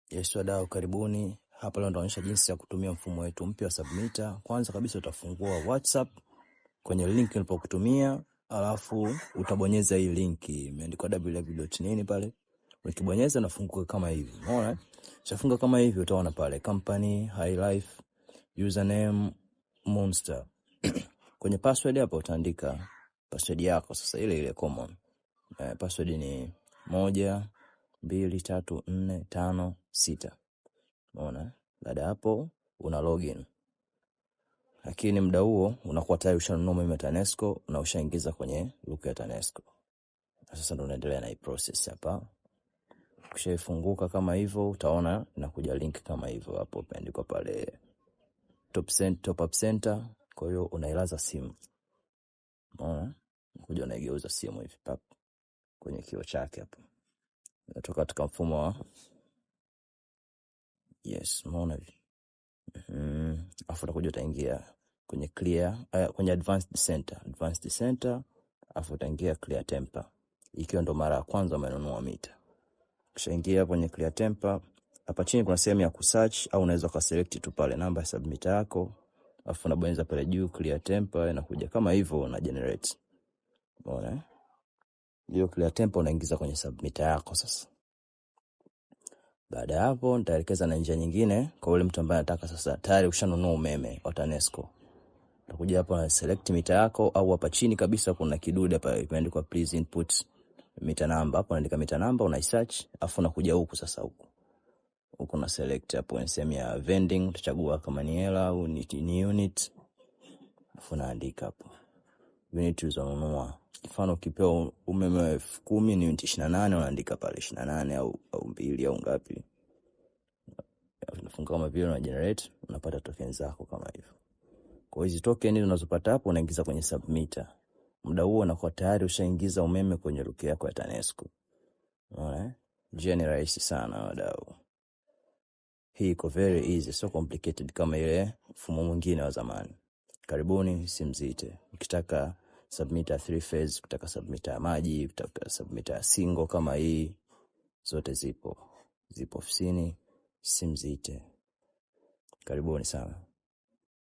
Yes, wadau karibuni. Hapa leo ndaonyesha jinsi ya kutumia mfumo wetu mpya wa submitter. Kwanza kabisa utafungua WhatsApp kwenye link nilipokutumia, alafu utabonyeza hii link imeandikwa www nini pale. Ukibonyeza nafunguka kama hivi. Umeona? Shafunga kama hivi, utaona pale company, High Life, username Monster. Kwenye password hapo utaandika password yako sasa, ile ile common. Password ni 1 2 3 4 5 6. Umeona? Baada ya hapo una login, lakini muda huo unakuwa tayari ushanunua umeme wa TANESCO na ushaingiza kwenye luku ya TANESCO. Na sasa ndo unaendelea na hii process hapa. Ukishaifunguka kama hivyo, utaona inakuja link kama hivyo hapo, imeandikwa pale top up center. Kwa hiyo unailaza simu, umeona, unakuja unaigeuza simu hivi pap kwenye kioo chake hapo, inatoka katika mfumo wa yes, umeona hivi. Afu utakuja utaingia kwenye clear, kwenye advanced center, advanced center, afu utaingia clear temper, ikiwa ndo mara ya kwanza umenunua mita. Ukishaingia kwenye clear temper, hapa chini kuna sehemu ya kusearch au unaweza ukaselect tu pale namba ya submitter yako, afu unabonyeza pale juu clear temper, inakuja kama hivyo, una generate. Umeona eh? Hiyo clear temper unaingiza kwenye submitter yako sasa. Baada ya hapo nitaelekeza na njia nyingine kwa yule mtu ambaye anataka sasa tayari ushanunua umeme wa TANESCO. Utakuja hapa na select mita yako, au hapa chini kabisa kuna kidude hapa imeandikwa please input meter number. Hapo unaandika meter number, una search, afu unakuja huku sasa, huku huku na select hapo kwenye sehemu ya vending, utachagua kama ni hela au ni unit, afu unaandika hapo unit ulizonunua. Mfano ukipewa umeme wa 10,000 ni unit 28, unaandika pale 28 au 2 au ngapi. Unafunga kama vile una generate, unapata token zako kama hivyo. Kwa hizi token unazopata hapo unaingiza kwenye submitter. Muda huo unakuwa tayari ushaingiza umeme kwenye luku yako ya TANESCO. Unaona eh? Njia ni rahisi sana wadau. Hii iko very easy, so complicated kama ile mfumo mwingine wa zamani. Karibuni Simzite. Ukitaka submitter 3 phase, ukitaka submitter ya maji, ukitaka submitter ya single kama hii, zote zipo. Zipo ofisini Simzite. Karibuni sana.